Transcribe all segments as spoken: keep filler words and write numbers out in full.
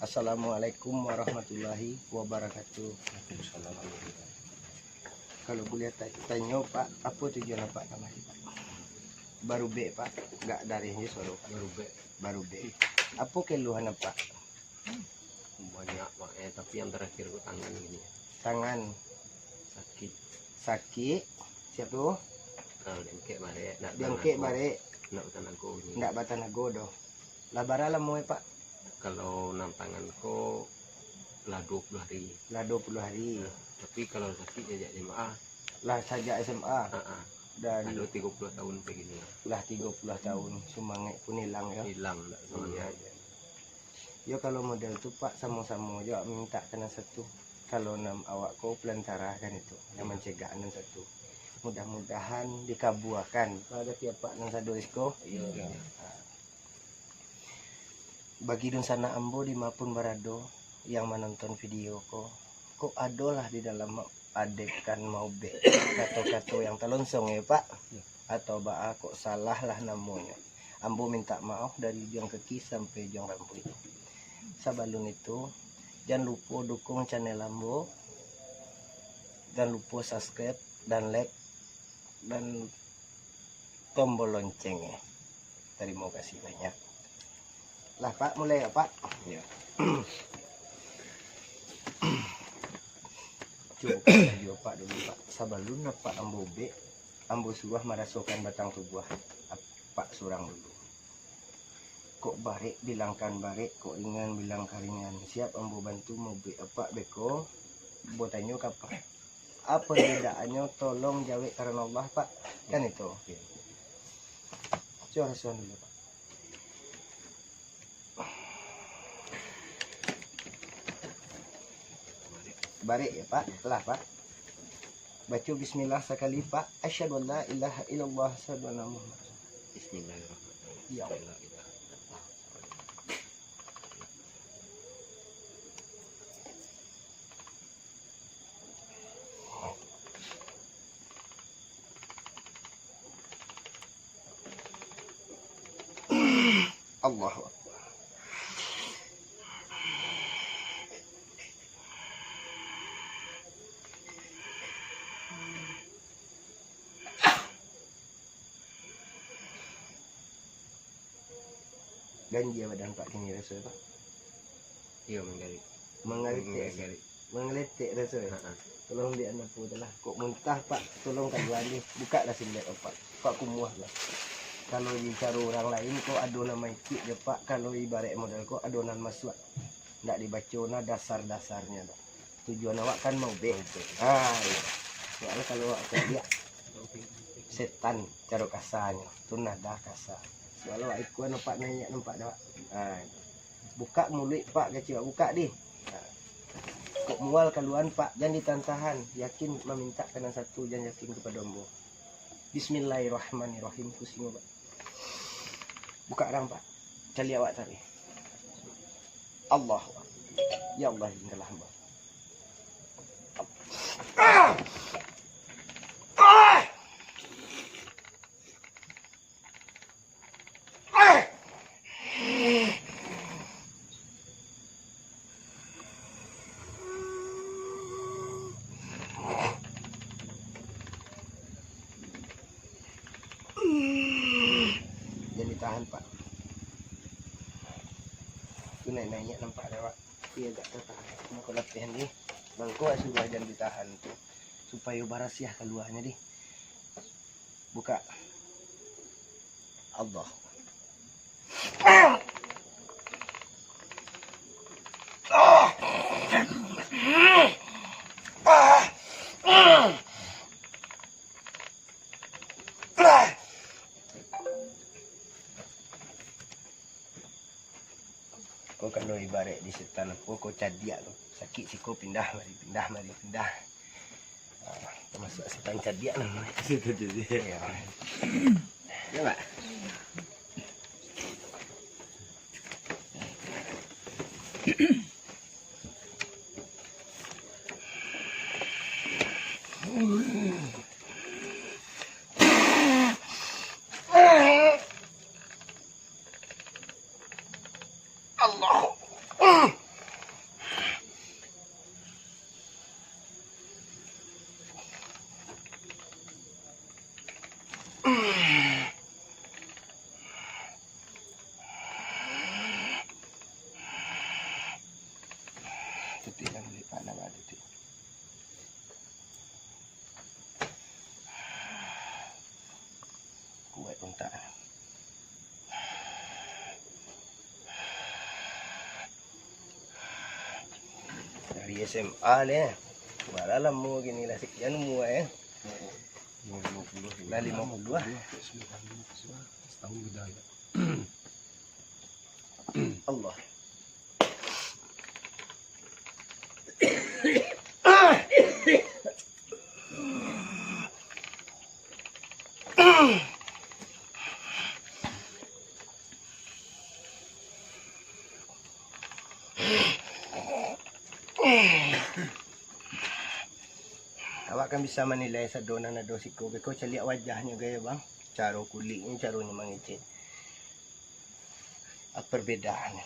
Assalamualaikum warahmatullahi wabarakatuh. Kalau buliah ta-, tanyo, Pak, apo tujuan Apak kamari, Pak? Barubek, Pak. Gak dareh je suaro, Pak. Barubek. Barubek. Apo keluhan Apak? Banyak, Pak, eh, tapi yang terakhir tu tangan gini. Tangan. Sakit. Sakit. Siap tu? Kalau diangkek barek, nak Diangkek tanago. Barek. Nak batanago gini. Ndak batanago doh. Lah bara lamo, eh, Pak? Kalau nan tangan ko lah dua puluh hari. Lah dua puluh hari. Nah, tapi kalau sakit sajak S M A. Lah sajak S M A. Ha, ha. Dari Ado tigo puluh tahun begini. Lah tigo puluh tahun, sumangaik pun ilang, yo. Ilang dak sumangaik. Iyo. Yo, kalau model tu, Pak, samo-samo jo awak mintak ka nan satu. Kalau nan awak ko pelantara kan itu, nan mancegah nan satu. Mudah-mudahan dikabuakan. Pada tiap Pak nan sado siko. Iyo. Ha. Bagi dunsanak ambo di ma pun barado yang manonton video ko, kok adolah di dalam adegan maubek kato-kato yang talonsong, yo, Pak? Atau baa kok salah lah namonyo? Ambo mintak maoh dari ujuang kaki sampai ujuang rambuik. Sabalun itu, jan lupo dukung channel ambo, jan lupo subscribe dan like dan tombol lonceng, eh. Tarimo kasih banyak. Lah, Pak, mulai yo, Pak? Yo. Cubo Apak dulu, Pak. Sabalun Apak ambo ubek, ambo suruah marasokan batang tubuah Apak surang dulu. Kok barek bilangkan barek, kok ringan bilangkan ringan. Siap ambo bantu maubek Apak beko, ambo tanyo ka Apak. Apo bedaannyo, tolong jawek karano Allah, Pak. Kan itu. Oke. Cubo rasoan dulu, Pak. Barek yo, Pak. Lah, Pak. Baco bismillah sakali, Pak. Asyhadu an la ilaha illallah, asyhadu anna Muhammad. Bismillahirrahmanirrahim. Ya Allah. Allahu Akbar. Ganjia badan Pak kini raso, Pak? Iyo, manggarik. Manggarik, manggarik. Mangaletek raso, yo? Ha, ha. Tolong dian apo tu lah. Kok muntah, Pak? Tolong kalua ni. Bukalah silet, Pak. Pak kumuah lah. Kalau di caro urang lain, kok ado nan maikik jo, Pak. Kalau ibarat model kok ado nan masuak. Ndak dibaco nah dasar-dasarnyo tu. Tujuan awak kan maubek. Maubek. Ha, iyo. Soalnyo kalau awak cadiak setan caro kasanyo, tu nada kasa. Soalnyo awak ikuan nampak naiak, nampak dak? Ha, itu. Bukak muluik, Pak, kecek awak bukak dih. Ha. Kok mual kaluan, Pak, jan ditahan-tahan. Yakin mamintak ka nan satu, jan yakin kapado ambo. Bismillahirrahmanirrahim, pusing, Pak. Bukak rang, Pak. Caliak awak tadi. Allahu Akbar. Ya Allah, izinkanlah hamba. Jan ditahan, Pak. Tu naiak-naiak nampak dek awak. Tapi agak tatahan. Mako lapihan ni. Mangko suruah jan ditahan tu. Supayo barasiah kaluanyo dih. Bukak. Allah. Ko kalau ibarat di setan ko, ko cadiak tu. Sakik siko pindah mari, pindah mari, pindah. Ah, termasuk setan cadiak namonyo. Setan cadiak. Iyo. Iyo, Pak. S M A leh. Bara lamo kini lah, sakian umua, eh. Lah limo puluah lah. Setahun beda, ya. Allah. Awak kan bisa manilai sado nan ado siko, beko caliak wajahnyo gaya, Bang. Caro kuliknyo, caronyo mangecek. Apa perbedaannyo?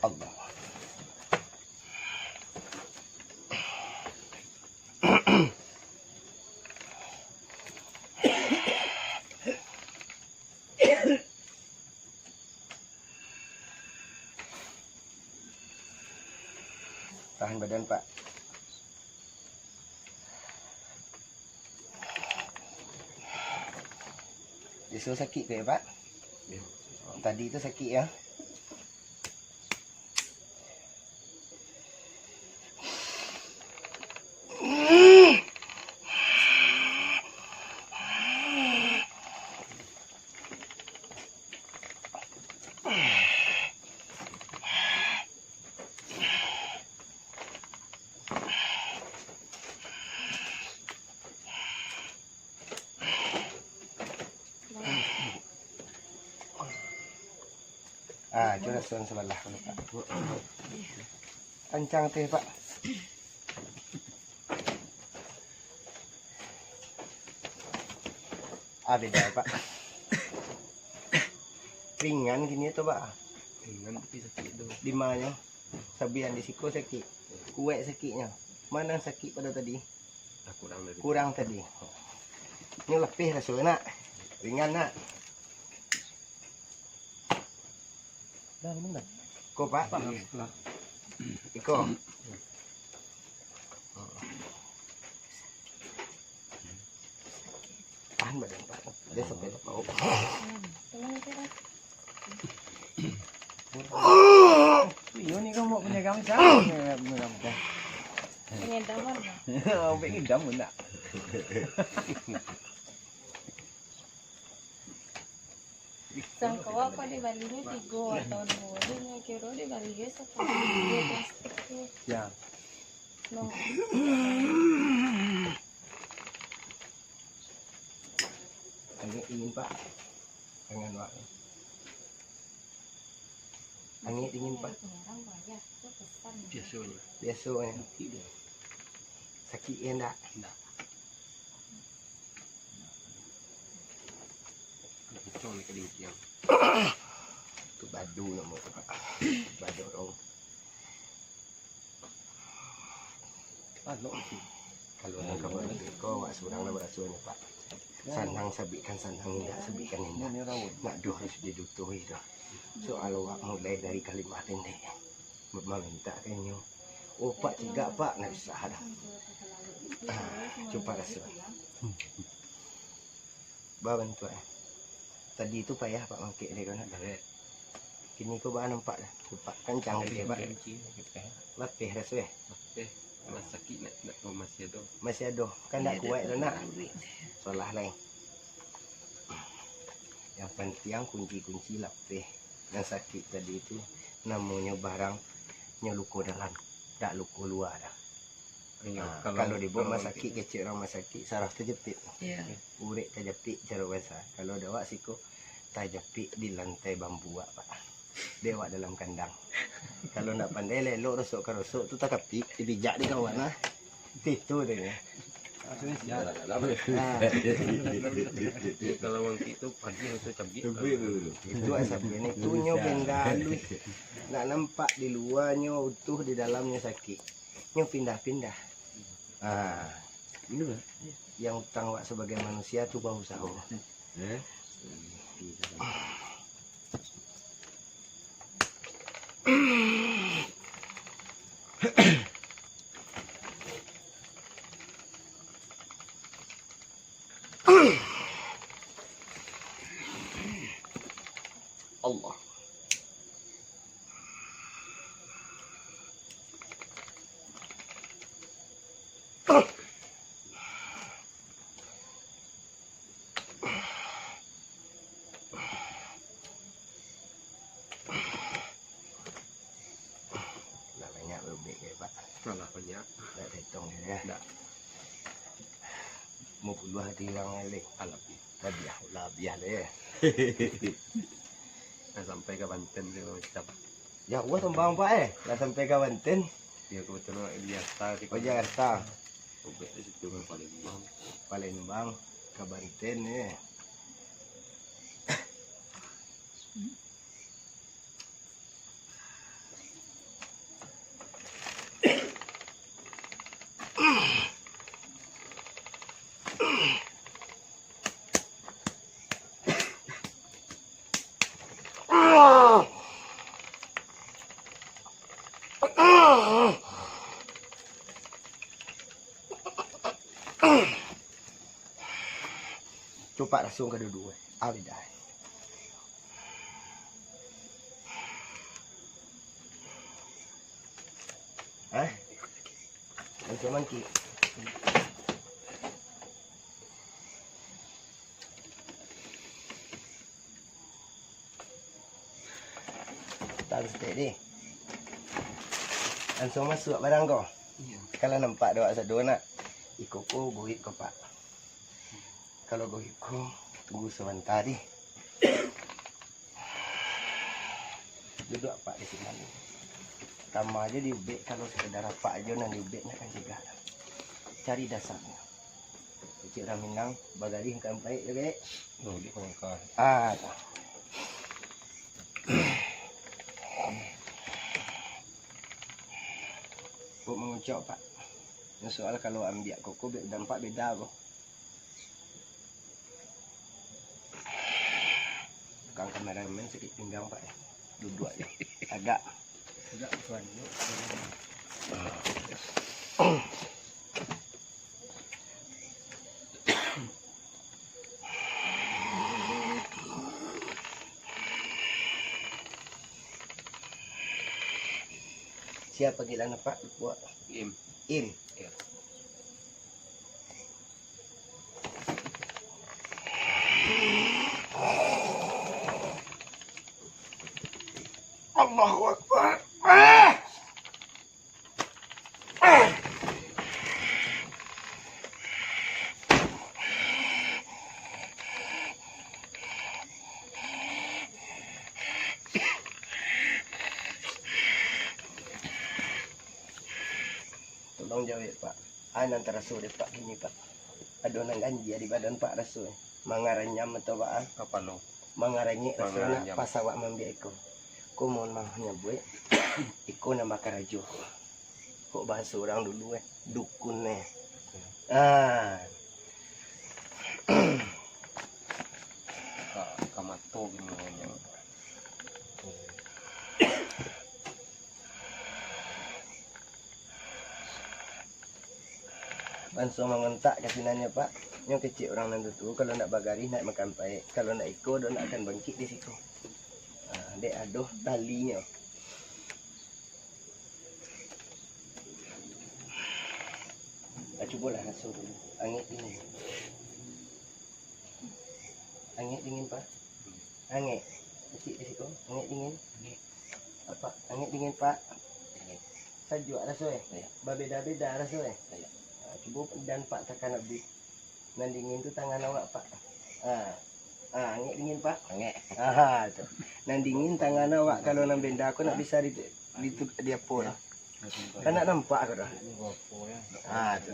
Allah. Tahan badan, Pak. Biaso sakik ko, ya, Pak? Tadi tu sakik, ya? Ah, itu rasoan sabalah, Pak. Kancang teh, Pak. Ah, beda, Pak. Ringan kini tu, Pak. Ringan tapi sakik tu. Dimanyo? Sabian di siko sakik. Kuaik sakiknyo. Mano sakik pado tadi? Kurang tadi. Kurang tadi. Nyo lapeh raso, nak. Ringan, nak. Dah, minum dah. Ko, Pak. Iko. Tahan badan, Pak. Dia sampai tak mau. Iyo ni kau mau punya gamis ah? Punya gamis ah? Pengedaman lah. Sampai ngidam pun tak? Sangko awak ko dibali ni tigo atau duo, dia nyo kiro dibali yo sakali duo plastik tu. Ya. No. Angek dingin, Pak. Tangan, Pak. Angek dingin, Pak. Biasonyo. Biasonyo. Sakik yo ndak? Ndak. Kencang ni kedingkiang. Tu badu namo tu, Pak. Badu dong. Anu, kalau nan kawan ko, awak surang lah baraso nyo, Pak. Sanang sabikkan sanang, indak sabikkan indak. Nak doh harus didutuhi doh. Soal awak mulai dari kalimah pendek. Mamintak ka inyo. Oh, Pak, cigak, Pak, ndak bisa dah. Ah, cuba raso. Babantuak, eh. Tadi tu payah, Pak, mangkek dia ko nak. Kini ko baa nampak dah. Nampak kancang dia, Pak. Lapeh raso, eh. Lapeh. Masih sakik nak, nak, oh, masih ado. Masih ado. Kan ndak kuaik tu, nak. Salah lai. Yang pantiang kunci-kunci lapeh. Yang sakik tadi tu namonyo barang nyo luko dalam, dak luko lua dah. Iyo, ah, kalau, kalau dibawa kalau rumah sakik, kecek urang rumah sakik, saraf tajepit. Iyo. Urek tajepit caro basa. Kalau dek awak siko, tajepit di lantai bambu awak, Pak. Dek awak dalam kandang. Kalau ndak pandai, elok rosok ka rosok tu takapik, dipijak di kawan lah. Itu tu nyo. Nah. Kalau mangkik tu pagi atau cabik. Cabik tu dulu. Itu asam ini. Itu nyo benda halus. Nak nampak di luarnyo utuh, di dalamnyo sakik. Nyo pindah-pindah. Ah. Yang utang awak sabagai manusia tu bausaho. Eh? Dua hari urang elek. Alabiah. Labiah, labiah deh. Lah sampai ka Banten sagalo macam. Ya Allah, sumbang, Pak, eh. Lah sampai ka Banten. Ya, kebetulan di Jakarta. Oh, Jakarta. Ubek di situ kan Palembang. Palembang ka Banten, eh. Cupak langsung ka dudu, eh. Abidai. Eh? Macam mangki. Tahan saketek deh. Langsung masuak barang ko. Iyo. Kalau nampak dek awak sado nak, iko ko goib ko, Pak. Kalau goib ko, tunggu sabanta deh. Duduak, Pak, di sinan. Tama ajo diubek, kalau sekedar apak ajo nan diubek, nak kan cegak. Cari dasarnyo. Kecek urang Minang, bagalih ka ampaik, yo, Bek? Oh, di pangka. Ah, tu. Kok mangucok, Pak? Yo, soal kalau ambiak koko, be-, dampak beda, ko. Tukang kameramen sakik pinggang, Pak, eh. Duduak, yo. Agak. Agak tuan, yo. Sia panggilan apak? Im. Im. Im. Allahu Akbar. Ah! Tolong jawek, Pak. A nan taraso dek Pak kini, Pak? Ado nan ganjia di badan Pak raso, eh? Mangaranyam atau baa? Kapalo. Mangaranyek raso nak pas awak maambiak iko. Ko mohon maaf nyabuik, iko nan bakarajo ko. Kok bahaso urang dulu, eh, dukun, eh. Ah. Ka, ka mato gini. Banso mangontak ka sinanyo, Pak. Nyo kecek urang nan tuo, kalau nak bagarih, nak makan paek. Kalau nak iko, ado nak akan bangkik di siko. Ah, dek ado talinyo. Ah, cubolah raso dulu. Angek dingin. Angek dingin, Pak. Angek. Kecek di siko. Angek dingin. Angek. Apak, angek dingin, Pak. Angek. Sajuak raso, eh? Iyo. Babeda-beda raso, eh? Iyo. Ah, cubo dan Pak takan abih. Nan dingin tu tangan awak, Pak. Ah. Ah, angek dingin, Pak. Angek. Aha, tu. Nan dingin tangan awak, kalau nan benda ko nak bisa di, di, di apo lah. Kan nak nampak ko dah. Ah, tu.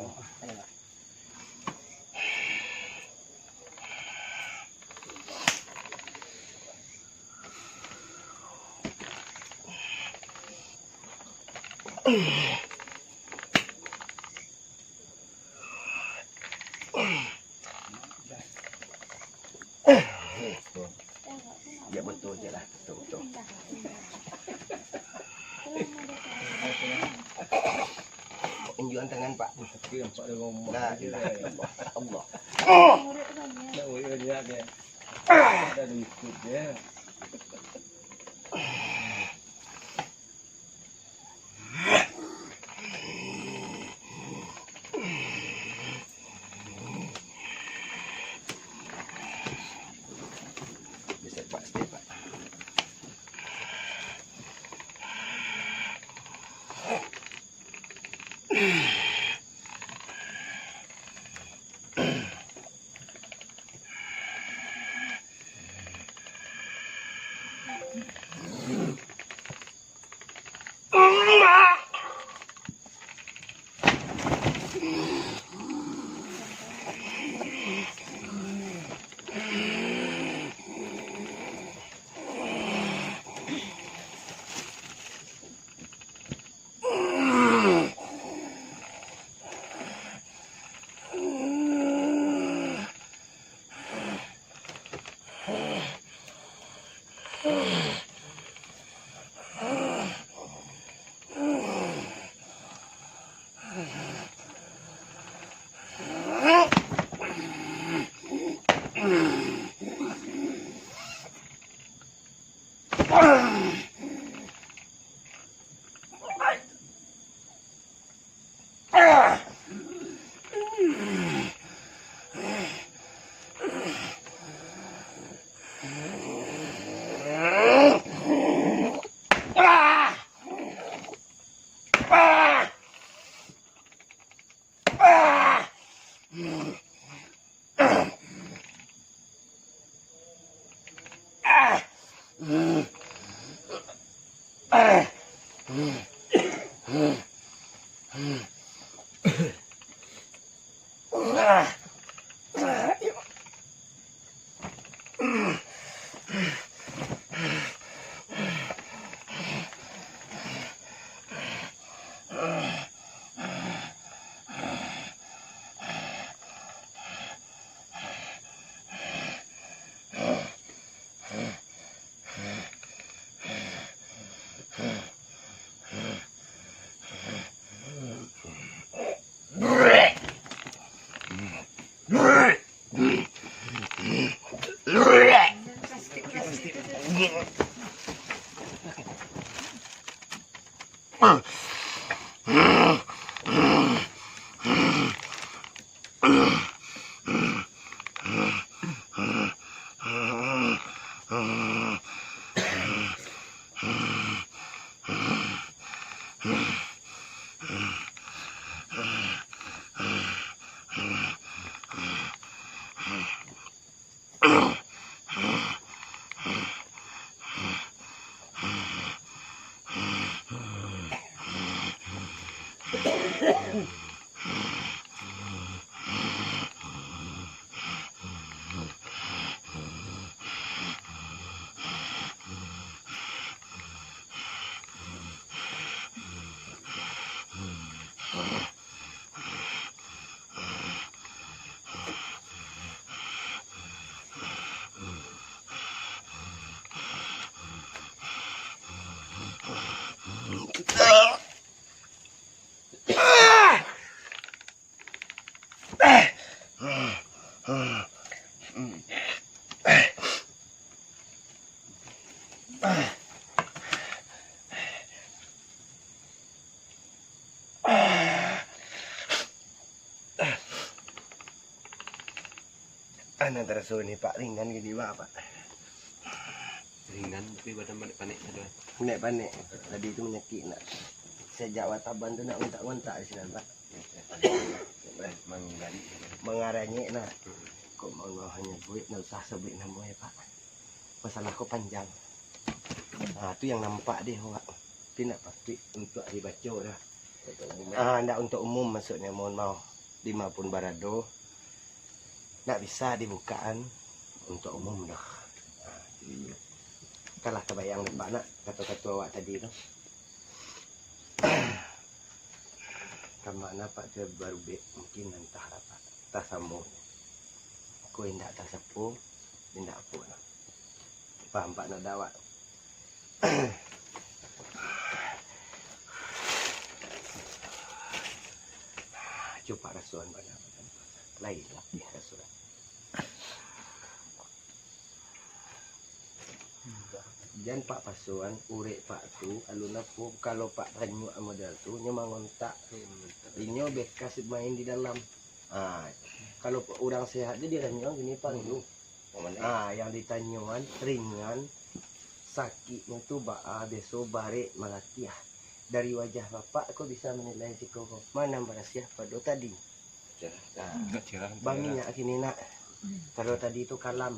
Ya, betul je lah. Betul, betul. Injuan tangan, Pak. La ilaha illallah. Allah. Nak urut banyak dia. Ada duit dia. Bisa, Pak, stay, Pak. Anak taraso ni, Pak, ringan gini, Pak, Pak. Ringan, tapi badan panek-panek tadi. Panek-panek. Tadi tu manyakik nak. Sajak wataban tu nak ngontak-ngontak di sinan, Pak. Manggarik. Mangaranyek nah. Kok mangah nyabuik, ndak usah sabuik namo ya, Pak. Masalah ko panjang. Ha, tu yang nampak deh awak. Tapi ndak patuik untuak dibaco dah. Untuak umum, eh? Ah, ndak untuak umum, maksudnyo, mohon maoh. Dima pun barado, ndak bisa dibukaan untuak umum dah. Ah, iyo. Kan lah tabayang dek Pak nak kato-kato awak tadi tu. Ka ma Pak tu barubek, mungkin antah lah Pak. Antah samo. Ko indak tasapo, indak apo lah. Paham Pak nak dawak? Cubo Pak rasoan Pak nak. Lain lah rasoan. Jan Pak pasoan, urek Pak tu, alun apo, kalau Pak tanyuak model tu, nyo mangontak. Inyo bekas main di dalam. Ah, kalau urang sehat tu ditanyuak kini Pak dulu. Ah, yang ditanyoan ringan, sakiknyo tu baa, biaso barek malatiah. Dari wajah Bapak ko bisa manilai siko ko. Mana barasiah pado tadi. Cerah. Ah, agak cerah, baminyak kini nak. Kalau tadi tu kalam.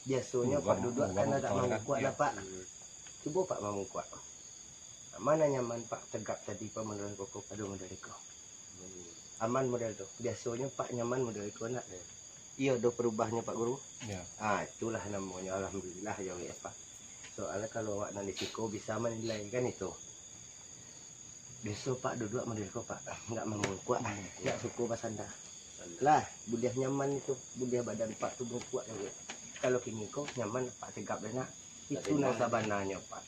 Biasonyo Pak duduak kan agak mangkuak lah, Pak. Cubo Pak mangkuak. Mana nyaman Pak tegak tadi, Pak, model ko pado model ko? Aman model tu. Biasonyo Pak nyaman model ko nak. Iyo, ado perubahnyo, Pak Guru? Iyo. Ah, itulah namonyo alhamdulillah yo, Pak. Soalnyo kalau awak nan di siko bisa manilai kan itu. Biaso Pak duduak model ko, Pak. Ndak mangkuak, ndak suko basanda. Lah, buliah nyaman itu, buliah badan Pak tu mangkuak sajo. Kalau kini ko nyaman, Pak, tegap deh, nak. Itu nan sabananyo, Pak.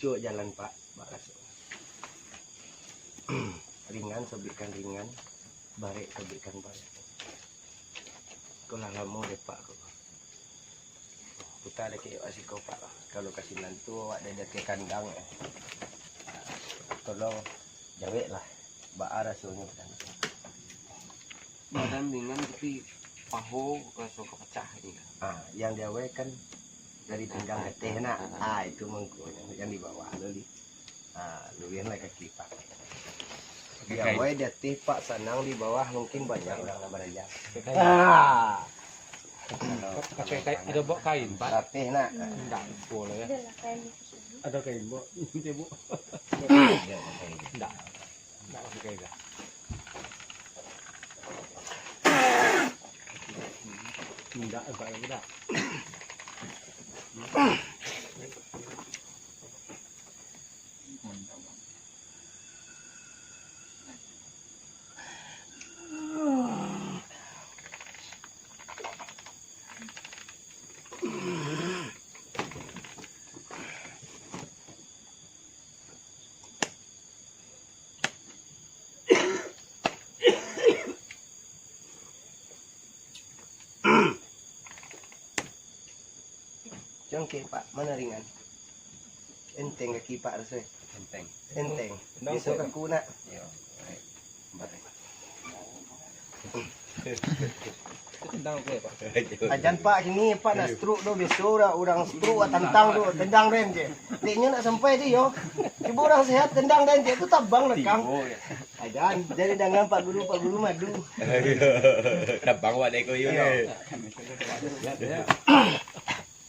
Cubo jalan, Pak. Baraso. Ringan sobikkan ringan, barek sobikkan barek. Ko lah lamo deh, Pak, ko. Puta dikit wak siko, Pak. Kalau ka sinan tu awak dari ateh kandang, eh. Tolong jawek lah. Baa rasonyo, Pak. Badan ringan tapi paho raso ka pacah ni. Ah, yang di awal kan dari pinggang ka ateh, nak. Ah, itu mangkonyo yang di bawah tu, di. Ah, luruihlah kaki, Pak. Di awal di ateh, Pak, sanang, di bawah mungkin banyak urang nan baraja. Ah. Pakai kain, ado baok kain, Pak? Rapih, nak. Indak, lupo lah, yo. Ado kain, baok. Indak. Indak pakai kain dah. Indak, indak, indak. Cangkeh, Pak, mana ringan? Enteng kaki, Pak, rasonyo. Enteng. Enteng. Biaso kaku, nak. Yo. Ajan, Pak, kini, Pak, nak stroke tu, biaso urang, urang stroke, wak tantang tu, tendang den je. Dek nyo nak sampai tu, yo. Cubo urang sehat, tendang den je, tu tabang lekang. Ajan, jadi dangan Pak Guru, Pak Guru madu. Tabang wak dek ko, yo. Iyo.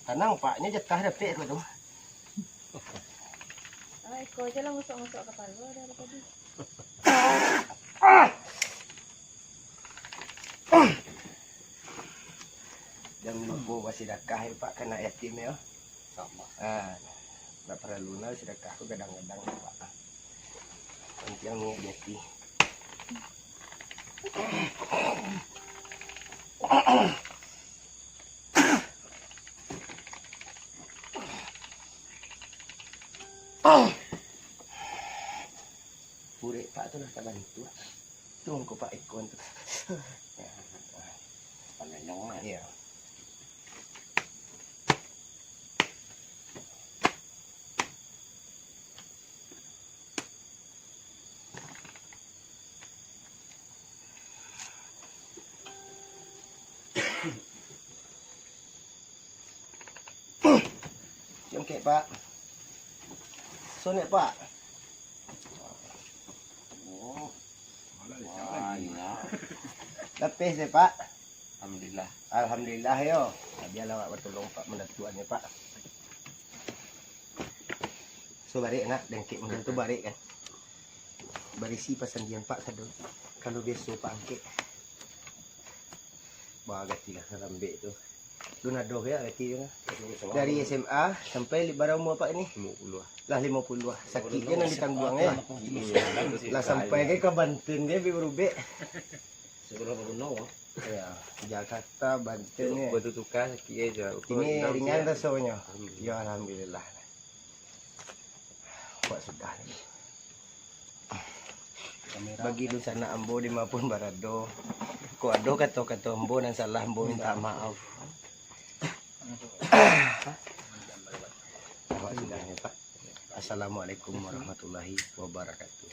Tanang, Pak, nyo jatah dapek ko tu. Ah, iko aja lah ngusok-ngusok kapalo dari tadi. Jan lupo basidakah, yo, Pak, ka anak yatim, yo. Samo. Ah, ndak paralu nah sidakah tu kadang-kadang, Pak. Pantiang niat di ati. Purek, Pak, tu lah tabantuak. Tunggu, Pak, ikon tu. Panganyong lah. Iyo. Congkek, Pak. Sonek, Pak. Oh. Banyak. Lapeh se, Pak. Alhamdulillah. Alhamdulillah, yo. Nah, bialah awak batolong, Pak, mandatuan nyo, Pak. So, barek, nak, dengkek model tu barek, kan. Barisi pasandian, Pak, sado. Kalau biaso, Pak, angkek. Bah, gati lah, sarambek tu. Lun ado ya, gati tu, nah. Dari S M A sampai li-, bara umur Apak ni? Limo puluah. Lah limo puluah. Sakik je nan ditangguang, eh. Lah sampai ke ka Banten ke, bi barubek. Sekolah Baguno, ah. Ya, Jakarta, Banten, eh. Batu tukar sakik je. Kini ringan rasonyo. Alhamdulillah. Ya, alhamdulillah. Buek sudah ni. Bagi dunsanak ambo dimanapun barado, kok ado kato-kato ambo nan salah, ambo mintak maaf. Buek sudah ni, Pak. Assalamualaikum warahmatullahi wabarakatuh.